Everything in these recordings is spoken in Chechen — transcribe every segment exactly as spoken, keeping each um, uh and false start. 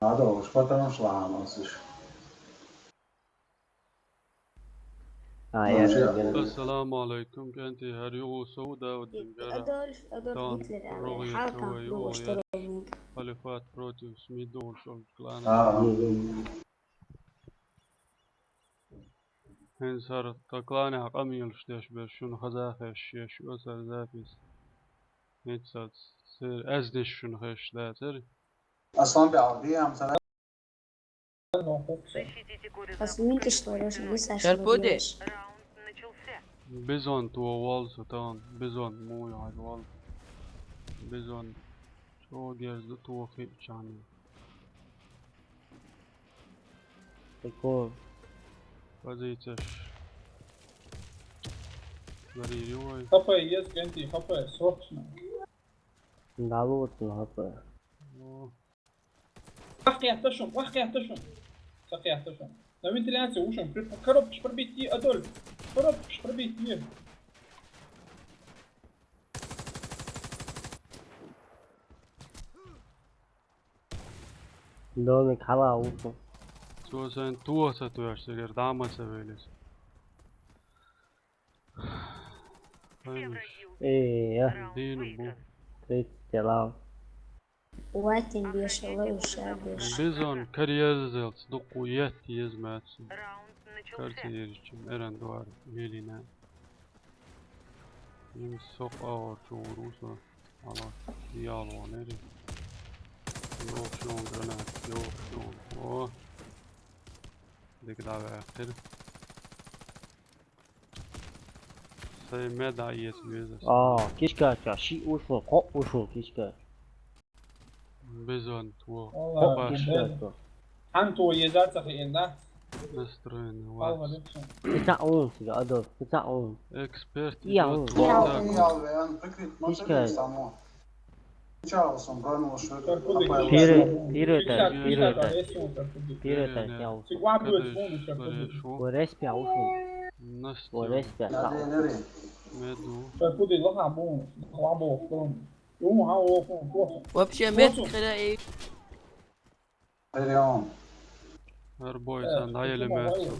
Надо уж, потому что ламалась. А, я же говорю. Ассаламу алейкум, кӀентий, хӀара юха сов Дауд Джингара. Адольф, Адольф Гитлер, рогӀе халкан чувай юха я. Халифат против СМИ догӀуш клана. А. ХӀинца хӀара тха кланехь къамелаш деш берш шуна хазахь хезаш еш ю сара запись. ХӀинца сера аьзнаш шуна хезаш дацара. Аслан бегӀ, биям сара. Ас мин тиштвараш, мисаш Шарпуди. Бизон тохаволла со тахана. Бизон муй хьажа волла. Бизон чӀогӀа герз ду тохийчарна. Прикол. Позицеш. Гарир ю вай. ХП есть, кӀентий, ХП, срочно. Да вот, ну, ХП. О. Вахкъяхта шун, вахкъяхта шун. Сакъяхта шун. На вентиляцию ушун. При-, коробкаш пробить е, Адольф. Коробкаш пробить е. Домик хьала вуху. Цо сайн тоха ца тоьшуш, цигара дӀа ма ца велира. Э, я. Дийна бу. Тридцать кило. Ватин беша, лайша беша. Бизон карьерзелц, дукха етт еза маьцу. Карьерзелч, эран дуар, Велина. Им сох аур чугур усу. Ала, ялон эри. Йох шон гранат, йох шон. О. Дик давай, ахтер. Сайн меда ес веза. А, кишка, ка, ши ушун, ко ушун кишка. Бизон тво. Ко кишка, ка. Хан тво еза цахи инда. Настроенный. Алва вас. Дикшон. Кица он, сига, Адольф, кица он. Эксперт. Я, он. Кишка. Пире, пире та, пире та. Пире та, яу. Варес пя ушун. Варес пя. Меду. Вообще, мед, когда и Эрбой сан дӀаелли маьцу.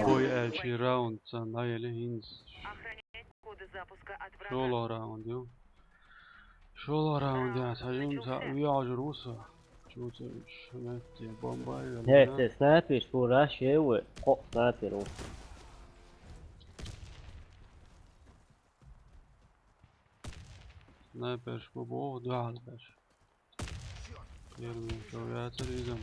Бой аьлчи раунд сан дӀаелли хӀинца. ШолгӀа раунд ю. ШолгӀа раунд яц, хьажа, ца вегӀажур ву со. Чу ца уьш, метте бомба а йолла. Хе, те снайпер, фу, раш е ву, кхо снайпер ву. Снайперш бу боху дуьхьал берш. Ерме шо яцар изам.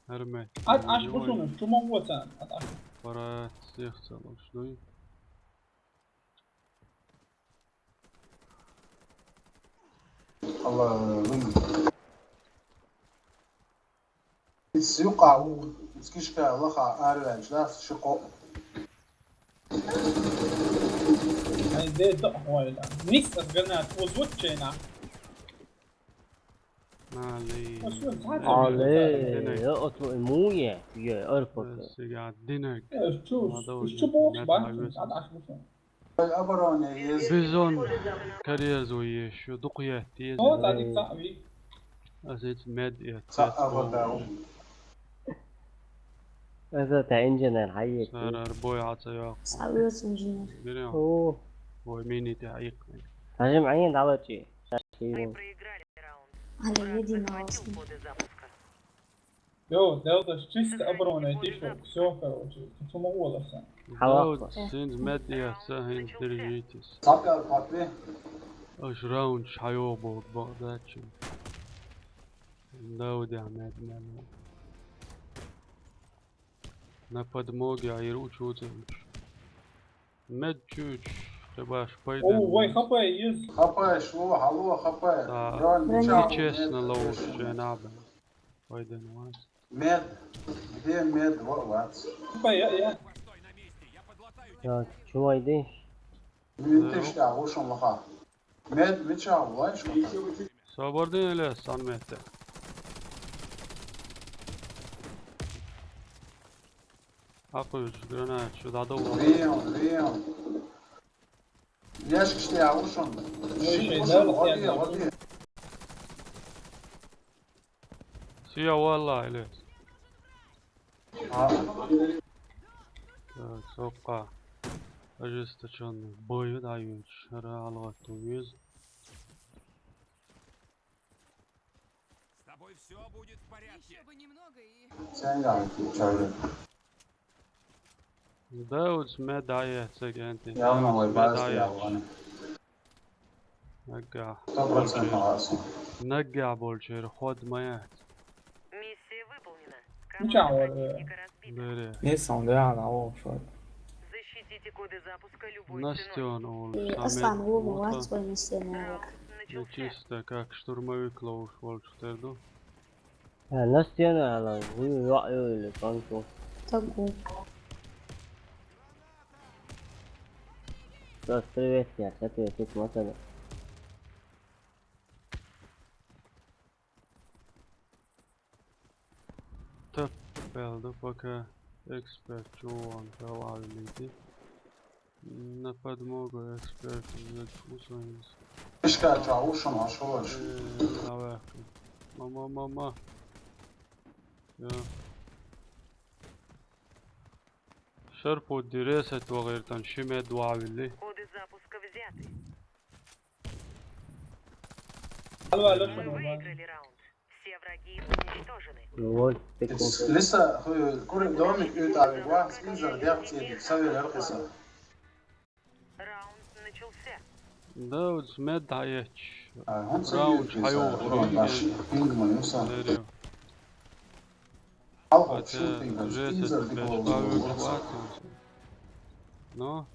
Ерме. Ат аш бусунаш, чу ма воцан, ат аш. Пара сех ца луш дуй. Алла, вин. Иза юкъа ву, иза кишка лаха араваьлча дац ши кхоъ. Ай, де таъхойла. Нисса гранат, оз вуччена. Али. Али, я оту муе, я арпака. Сега динек. Э, чу, чу бокс бан, ад аш бусун. Бизон карьерзо еш ю, дукха етт еза. О, цадик цаъ ви. Ас эц мед етт. Цаъ а вадау. Аса та инженер хьайет. Сарар бой хьаца йоккху. Савиус инженер. Бирем. О. Бой мини тӀе хьаиккхина. Хьажим Ӏен далачи. Али, еди на осни. Йо, Делташ чисто оборонный тип, всё, короче, чу ма оларсан. Хьалакхо. Синз мед яц, хӀинца держитесь. Сапяр патве. Аш раунд шайо болт баъдачи. Давди Ахмед мед. На подмоге айру чуцевич. Мед чуч, хебаш пайда. О, вай, хапай, из. Хапай, шло, алло, хапай. Да. Бронь, нечестно лоуш, женаба. Пайда не вац. Мед. Где мед? Во, вац. Хапай, я, я. Так, чувайди. Мин тишта, ушун лаха. Мед, мича, вай, шо. Собардин эле сан метте. Акуш, гранат, шу дадо. Вион, вион. Ящик стоял, ушел. Эй, ушел, ушел, да, вот я, я, вот я. Сия валла, или? А. Так, сокка. Ожесточённый бой, да, юч. Ра, алгат, уйыз. С тобой все будет в порядке. Ещё бы немного и Sen de çevre. Да, вот с меда я, цегенти. Я на вой С меда базы я. Я вон. Нага. Сто процентов алсам. Нага больше, ход моя. Миссия выполнена. Ну чё, вот, э, Команда противника разбита. Бере. Не сон, да, она, о, что? Защитите коды запуска любой ценой. Настен ол. Э, Аслан, самый вова, вот, вот, свой настен, наверное. Раунд начался. Ну, чисто как штурмовик лоуш волчтерду. А, настен, она, вы, ва, э, или там что? Тагу. Просто привет, я, ответить, вот это. Тап, пелду пока эксперт чуван талавилити. На подмогу эксперт взять усвоился. Ишка чаушен, а шо ваш? Э, наверх. Мама, мама. Я. Шарпу диресет вагиртан шиме дуавили. Коды запуска взяты. Алло, алло, мы выиграли раунд. Все враги уничтожены. Ну вот, прикол. Лиса, хуй, кури домик ют ави гуахс, инзар дяхци, сави ларкиса. Раунд начался. Да, вот с мед даеч. А, он раунд сави хайо, урон баши, пинг маюса. Алхо, хотя шутинг, жесть, инзар это дикого пешпавый вопроса. Хватит. Но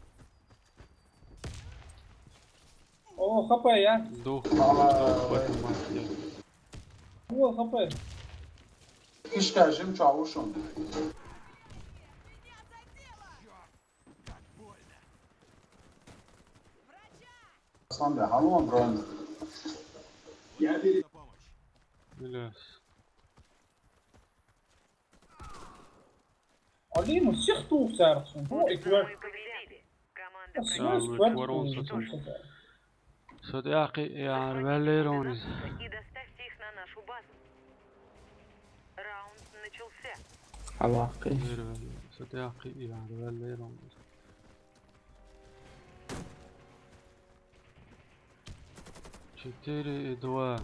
О, ХП, я. Дух, дух, дух, дух, дух. О, ХП. Ишка жим чаушен. Аслан бе, халуан бронь. Блядь. Алина, всех тух сарсун. О, эквер. Команда Всё, противника вот ворон уничтожена. Сосун. Сот яхи яр валеронис. И доставьте их на нашу базу. Раунд начался. Аллахи. Сот яхи яр валеронис. Четыре и два.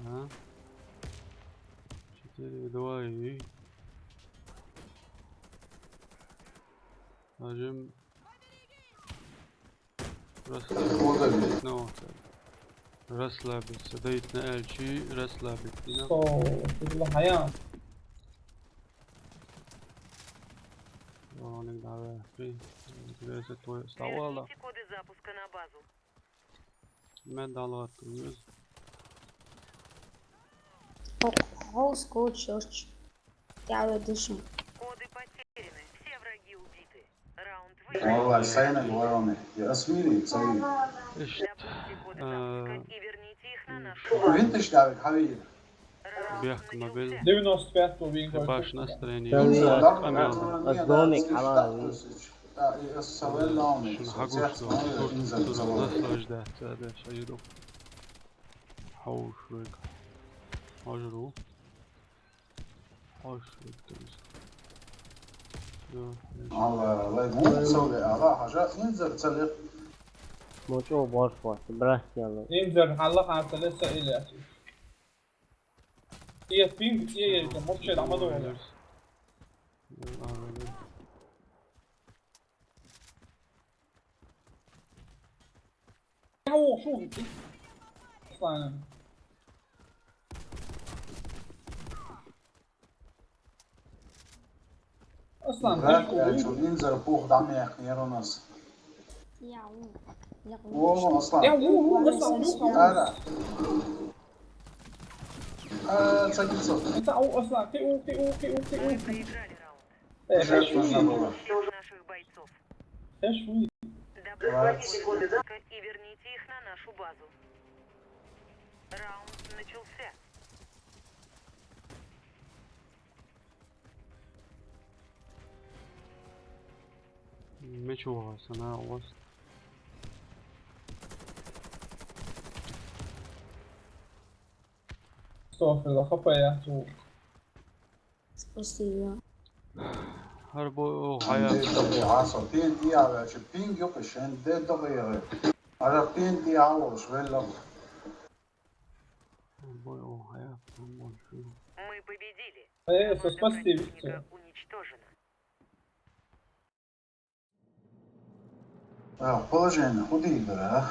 А? Четыре и два и. Нажим. Расслабиться. Ну, расслабиться. Дайте на L G, расслабиться. О, ты была хая. Вороник давай. Интересно, твой стал, да? Верните коды запуска на базу. Мен далгат уйыз. О, о, скотч, чёрч. Я выдышу. Коды потеряны. Все враги убиты. Раунд выигран. Валлахи, сайна говороны. Я смирил, цари. Ишт. Добудьте коды запуска и верните их на нашу базу. Винтиш давит, хави. Бех мобил. девяносто пять половинка. Ты баш настроение. Там не Амел. Домик, ала. Шин хагуш, наслаждаться, да, шайду. Хауш век. Хажру. Хауш век, то есть. Да, да. Ала, лай, мон цале, ала, хажа, инзар цале. Мочо борш варты, брас ялы. Инзар, ала, хатале, са, или, асы. Iya, ping, iya, iya, iya, mos şey ama da öyle. Ya, o, şu. Aslanım. Aslan, Bırak ya, çok inzara poh dam ya, yaronas. Ya, o. Ya, o. O, Aslan. Ya, o, o, Aslan, o, o. Ara. А, цакицо. Это, о, Асла, ты, у, ты, у, ты, у, ты, у. Э, Уже поздно было. Наших бойцов. Эш, уй. Добудьте коды запуска и верните их на нашу базу. Раунд начался. Меч у вас, она у вас. Что, фила хапая, ту? Спасибо. Har bu o hayat. Де дагъи гьасо, пенди авачи, пинг юкъи шен, де дагъи гъи. Ара пенди аваш, велла. Bu o hayat. Bu şu. Мы победили. Э, Команда со спасти противника всё. Уничтожена. А, положение, худи дара.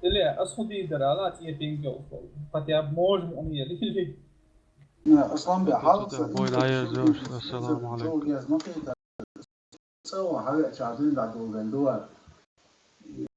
Или аз худи дара, ла тие пинг юкъи. Хотя бы можем он ели. Не, Асланбек, Асланбек, ассаламу алейкум. Сава, гьаве чардин да долган дуар.